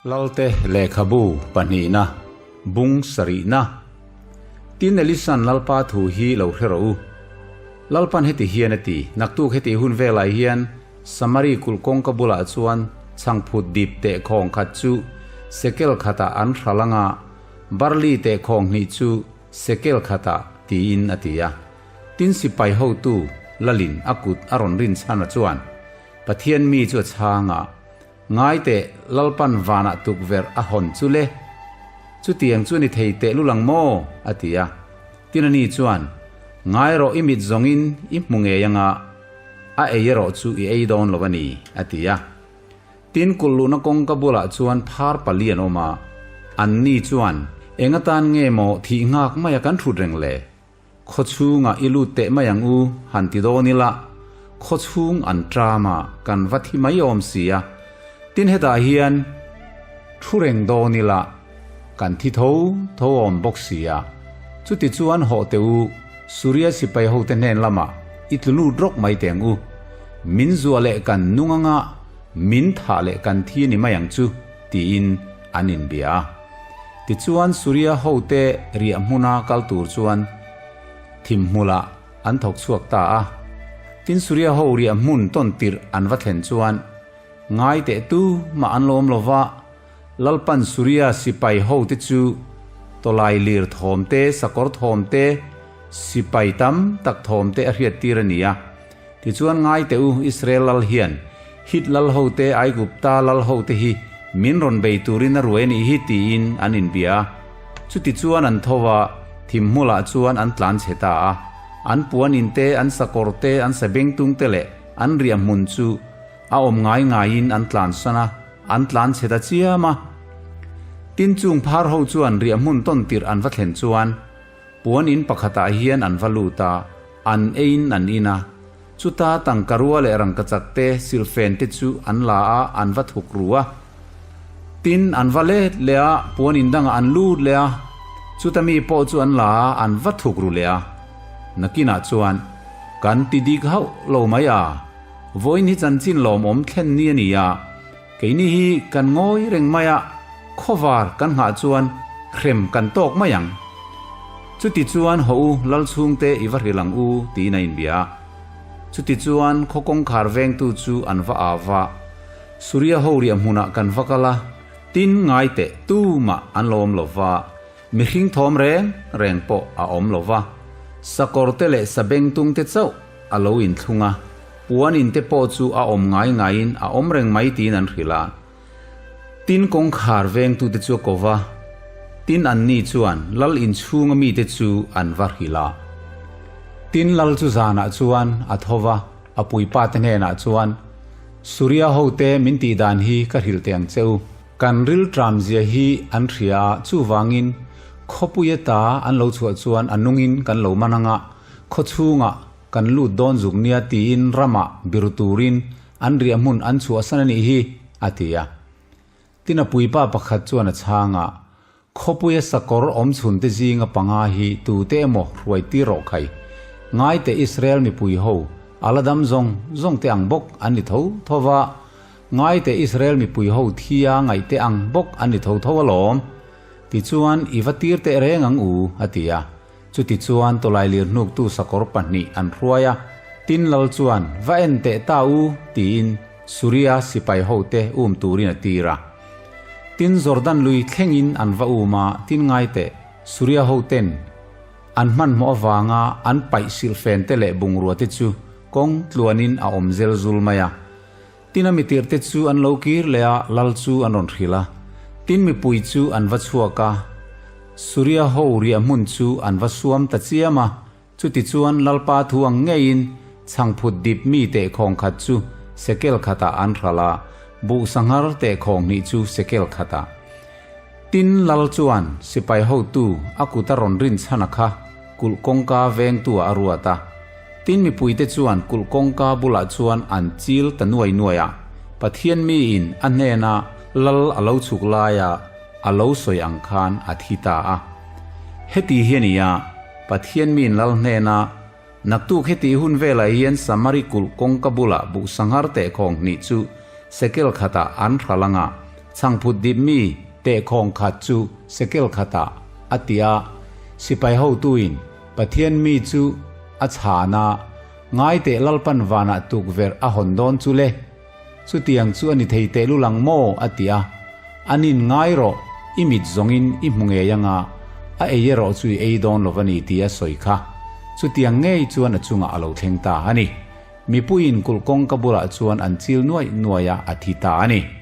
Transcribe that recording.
Lalte lehkhabu pahnihna, bung sarihna. Tin Elisan Lalpa thu hi lo hre rawh u. Lalpan heti hian a ti, Naktuk heti hun velah hian Samari kulh kawngka bulah chuan chhangphut dip teh khawng khat chu sekel khatah an hral anga barli teh khawng hnih chu sekel khatah tiin a ti a. Tin sipai hotu Lalin a kut a rawn rin chhana chuan Pathian mi chu a chhang a, Ngai teh, Lalpan vanah tukverh a hawn chu le. Chutiang chu ni thei teh lul ang maw? a ti a. Tin ani chuan, Ngai rawh i mit zawngin i hmu ngei anga a ei erawh chu i ei dawn lo a ni, a ti a. Tin kulh luhna kawngka bulah chuan phar pali an awm a, anni chuan, Eng atan nge maw thih nghak maia kan thut reng le? Khaw chhungah i lut teh mai ang u, han ti dawn ila, khaw chhung an ṭam a, kan va thi mai awm si a. Tin hetah hian thu reng dawn ila, kan thi tho tho awm bawk si a. Chuti chuan hawh teh u, Suria sipai hote hnen lamah i tlu lut rawk mai teh ang u. Min zuah leh kan nung anga min thah leh kan thi a ni mai ang chu, tiin an inbia a. Tichuan Suria hote riah hmuna kal tur chuan thim hmulah an thawk chhuak ta a. Tin Suria ho riah hmun tawn tirh an va thlen chuan ngai teh tu mah an lawm lo va, Lalpan Suria sipai hote chu tawlai lir thawm te, sakawr thawm te, sipai tam tak thawm te a hriat tir a ni a. Tichuan ngai teh u, Israel lal hian Hit lal hote, Aigupta lal hote hi min rawn bei turin a ruai a nih hi tiin an inbia a. Chutichuan an tho a, thim hmulah chuan an tlan chhe ta a. An puan in te, an sakawr te, an sabengtung te leh an riah hmun chu a awm ngai ngaiin an tlansan a, an tlan chhe ta chiam a. Tin chung phar ho chuan riah hmun tawn tirh an va thlen chuan Puan in pakhatah hian an va lut a, an eiin an in a. Chuta tangka rua leh rangkachak te, silhfen te chu an la a, an va thuk ru a. Tin, an va let leh a, puan in dangah an lut leh a. Chuta mi pawh chu an la a, an va thuk ru leh a. Nakinah chuan, Kan ti dik hauh lo mai a, vawiin hi chanchin lawmawm thlen ni a ni a, keini hi kan ngawi reng mai a, Khawvar kan nghah chuan hrem kan tawk mai ang. Chuti chuan haw u lal chhungte i va hrilh ang u tiin a inbia a. Chuti chuan khaw kawngkhar vengtu chu an va au va, Suria ho riah hmunah kan va kal a, tin ngai teh tumah an lo awm lo va, mihring thawm reng reng pawh a awm lo va, sakawr te leh sabengtung te chauh a lo inthlung a, puan in te pawh chu a awm ngai ngaiin a awm reng mai tiin an hrilh a. Tin kawngkhar vengtute chu a ko va, tin anni chuan lal inchhunga mite chu an va hrilh a. Tin lal chu zanah chuan a tho va, a puipate hnenah chuan, Suria hote min tih dan hi ka hrilh teh ang che u. Kan rilṭam zia hi an hria a, chuvangin khawpui ata an lo chhuah chuan a nungin kan lo man anga khawchhungah kan lut dawn zuk nia tiin ramah biru turin An riah hmun an chhuahsan a nih hi, a ti a. Tin a puipa pakhat chuan a chhang a, Khawpuia sakawr awm chhunte zinga panga hi tute emaw hruai tir rawh khai. Ngaite Israel mipui ho, a la dam zawng zawng te ang bawk an ni tho tho va, ngaite Israel mipui ho thia ngaihte ang bawk an ni tho tho alawm. Tichuan, i va tir teh reng ang u, a ti a. Chutichuan tawlailir hnuktu sakawr pahnih an hruai a, tin lal chuan, Va en teh ta u, tiin Suria sipai hote um turin a tir a. Tin Jordan lui thlengin an va um a, tin ngai teh, Suria hoten an hmanhmawh avanga an paih silhfen te leh bungrua te chu kawng tluanin a awm zel zul mai a. Tin a mitirhte chu an lo kir leh a, lal chu an rawn hrilh a. Tin mipui chu an va chhuak a, Suria ho riah hmun chu an va suam ta chiam a. Chutichuan Lalpa thu ang ngeiin chhangphut dip mi tehkhawng khat chu sekel khatah an hralh a, buh sanghar tehkhawng hnih chu sekel khatah. Tin lal chuan sipai hotu a kut a rawn rin chhan a kha kulh kawngka vengtu ah a ruat a. Tin mipuite chuan kulh kawngka bulah chuan an chil ta nuai nuai a, Pathian miin a hnena lal a lo chhuk laia a lo sawi ang khan a thi ta a. Heti hi a ni a, Pathian miin lal hnena Naktuk heti hun velah hian Samari kulh kawngka bulah buh sanghar tehkhawng hnih chu sekel khatah an hral anga. Chhangphut dip mi tehkhawng khat chu sekel khatah a ti a, sipai hotuin Pathian mi chu a chhan a, Ngai teh Lalpan vanah tukverh a hawn dawn chu le. Chutiang chu a ni thei tehlul ang maw? a ti a. An in ngai rawh, i mit zawngin i hmu ngei anga, a ei erawh chu i ei dawn lo va ni ti a sawi kha. Chutiang ngei chuan a chungah a lo thleng ta a ni. Mipuiin kulh kawngka bulah chuan an chil nuaih nuaih a, a thi ta a ni.